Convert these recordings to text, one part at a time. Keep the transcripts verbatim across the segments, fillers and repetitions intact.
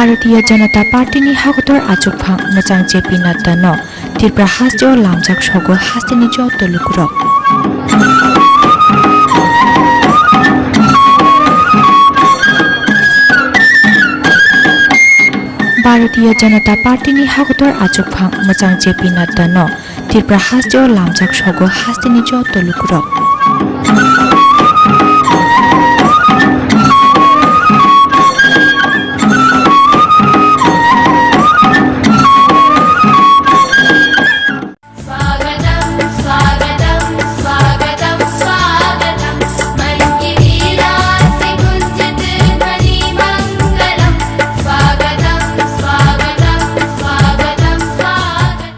Bharatiya Janata Party ni hakotor achukphang mwchang J P Nadda no Tripura hasteo lamjak sogo hasteni joto lukurok. Bharatiya Janata Party ni hakotor achukphang mwchang J P Nadda no Tripura hasteo lamjak sogo hasteni joto lukurok. स्वागतं स्वागतं स्वागतं स्वागतं मञ्जिवीरासि कुञ्जितध्वनिमङ्गलं स्वागतं स्वागतं स्वागतं स्वागतम्।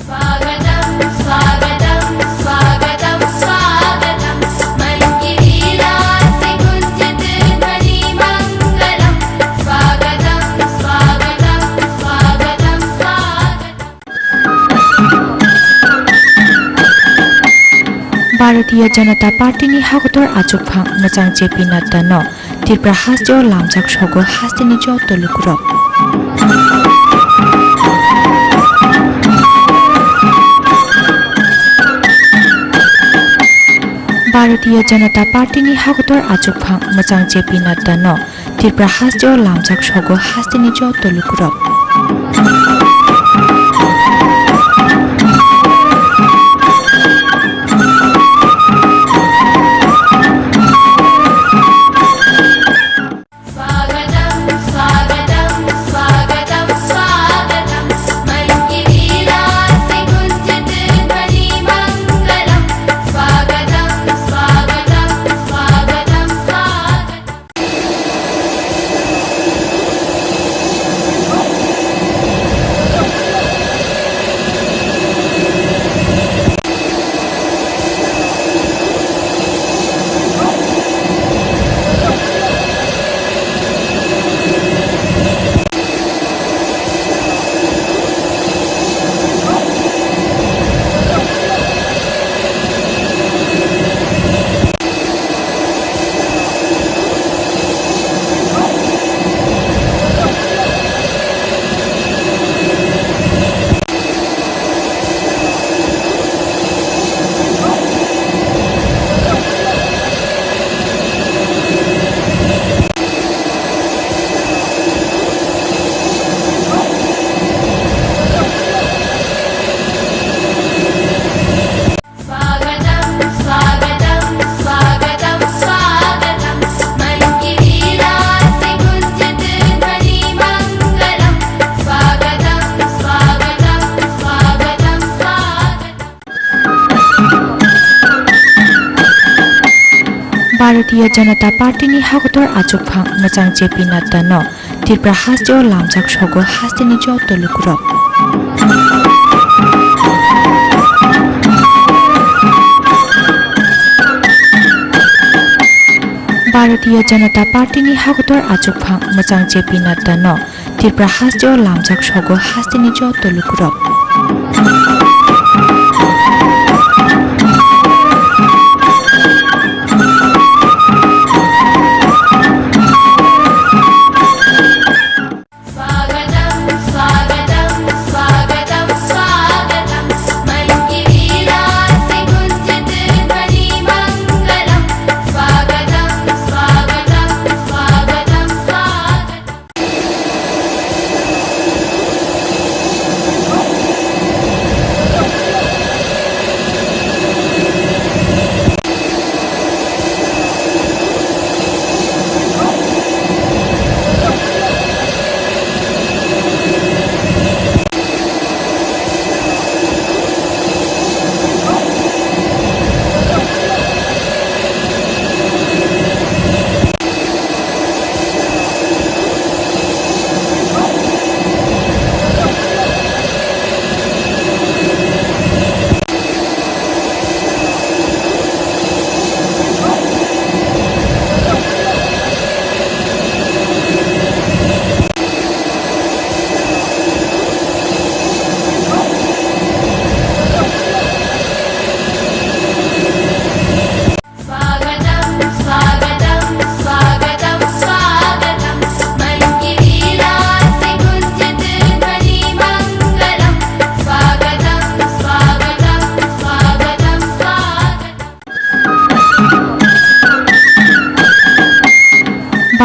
स्वागतं स्वागतं स्वागतं स्वागतं मञ्जिवीरासि कुञ्जितध्वनिमङ्गलं स्वागतं स्वागतं स्वागतं स्वागतम्। Bharatiya Janata Party ni hakotor achukphang mwchang J P Nadda no Tripura hasteo lamjak sogo hasteni joto lukurok. Bharatiya Janata Party ni hakotor achukphang mwchang J P Nadda no Tripura hasteo lamjak sogo hasteni joto lukurok. स्वागतं स्वागतं स्वागतं स्वागतं मञ्जिवीरासि कुञ्जितध्वनिमङ्गलं स्वागतं स्वागतं स्वागतं स्वागतम्। स्वागतं स्वागतं स्वागतं स्वागतं मञ्जिवीरासि कुञ्जितध्वनिमङ्गलं स्वागतं स्वागतं स्वागतं स्वागतम्। Bharatiya Janata Party ni hakotor achukphang mwchang J P Nadda no Tripura hasteo lamjak sogo hasteni joto lukurok. Bharatiya Janata Party ni hakotor achukphang mwchang J P Nadda no Tripura hasteo lamjak sogo hasteni joto lukurok. स्वागतं स्वागतं स्वागतं स्वागतं मञ्जिवीरासि कुञ्जितध्वनिमङ्गलं स्वागतं स्वागतं स्वागतम्।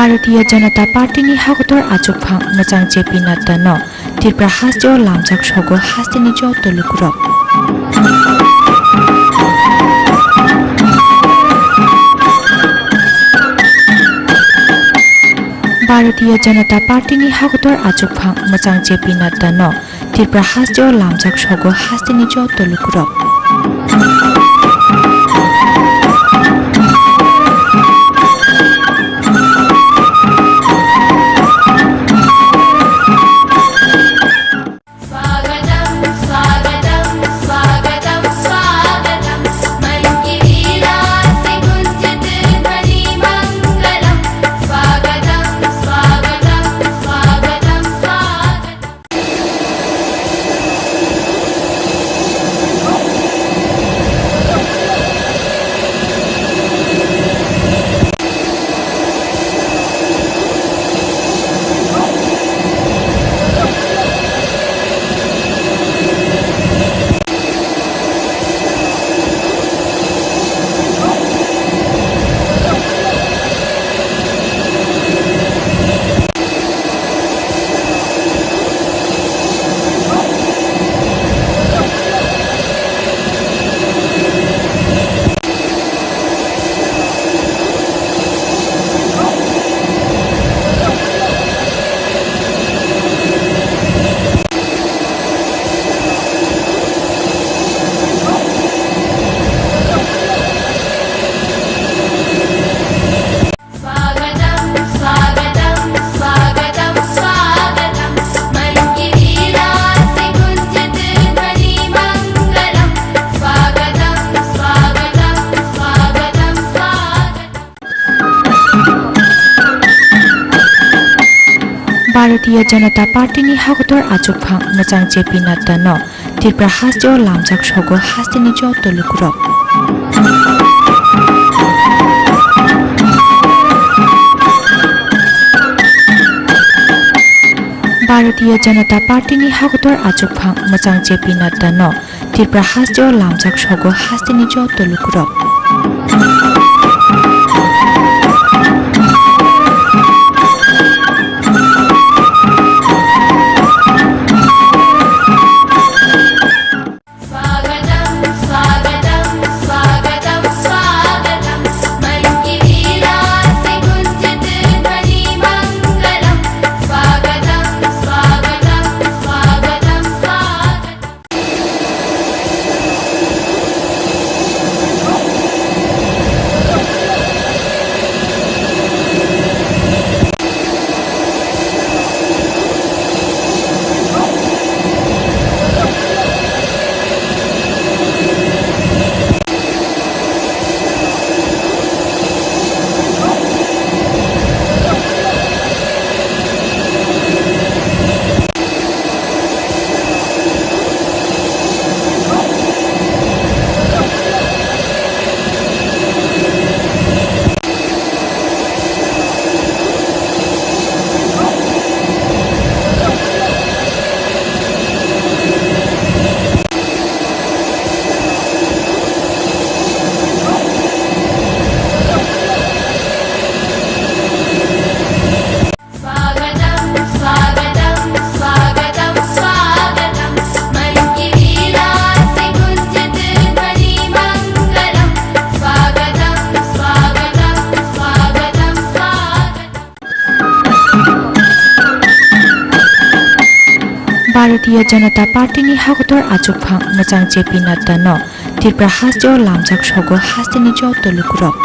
Bharatiya Janata Party ni hakotor achukphang mwchang J P Nadda no Tripura hasteo lamjak sogo hasteni joto lukurok. Bharatiya Janata Party ni hakotor achukphang mwchang J P Nadda no Tripura hasteo lamjak sogo hasteni joto lukurok. स्वागतं स्वागतं स्वागतं स्वागतं मञ्जिरीराशिगुञ्जितध्वनिमङ्गलम्। स्वागतं स्वागतं स्वागतं स्वागतम्। स्वागतं स्वागतं स्वागतं स्वागतं मञ्जिरीराशिगुञ्जितध्वनिमङ्गलम्। स्वागतं स्वागतं स्वागतं स्वागतम्। Bharatiya Janata Party ni hakotor achukphang mwchang J P Nadda no Tripura hasteo lamjak sogo hasteni joto lukurok. Bharatiya Janata Party ni hakotor achukphang mwchang J P Nadda no Tripura hasteo lamjak sogo hasteni joto lukurok. स्वागतं स्वागतं स्वागतं स्वागतं मञ्जिरीराशिगुञ्जितध्वनिमङ्गलम्। स्वागतं स्वागतं स्वागतं स्वागतम्। स्वागतं स्वागतं स्वागतं स्वागतं मञ्जिरीराशिगुञ्जितध्वनिमङ्गलम्। स्वागतं स्वागतं स्वागतं स्वागतम्। Bharatiya Janata Party ni hakotor achukphang mwchang J P Nadda no Tripura hasteo lamjak sogo hasteni joto lukurok.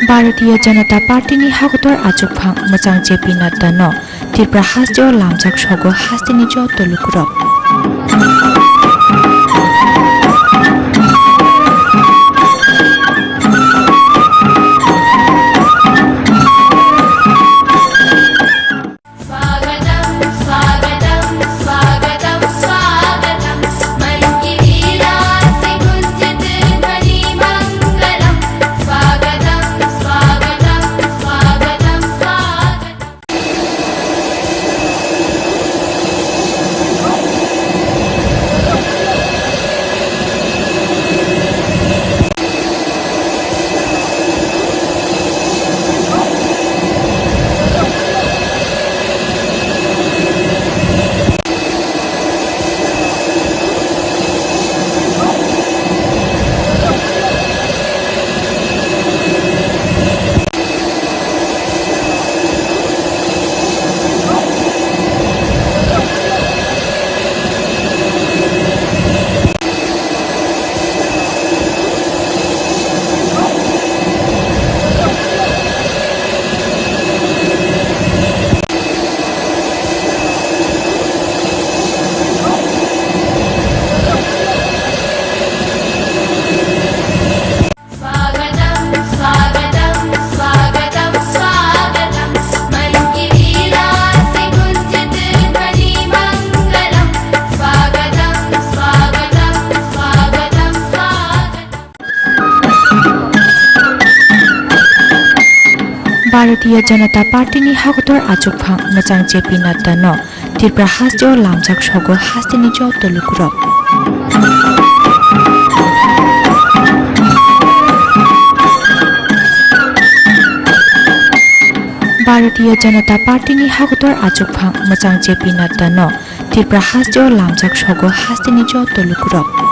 Bharatiya Janata Party ni hakotor achukphang mwchang J P Nadda no Tripura hasteo lamjak sogo hasteni joto lukurok. स्वागतं स्वागतं स्वागतं स्वागतं मञ्जिरीराशिगुञ्जितध्वनिमङ्गलम्। स्वागतं स्वागतं स्वागतं स्वागतम्। Bharatiya Janata Party ni hakotor achukphang mwchang J P Nadda no Tripura hasteo lamjak sogo hasteni joto lukurok. Bharatiya Janata Party ni hakotor achukphang mwchang J P Nadda no Tripura hasteo lamjak sogo hasteni joto lukurok.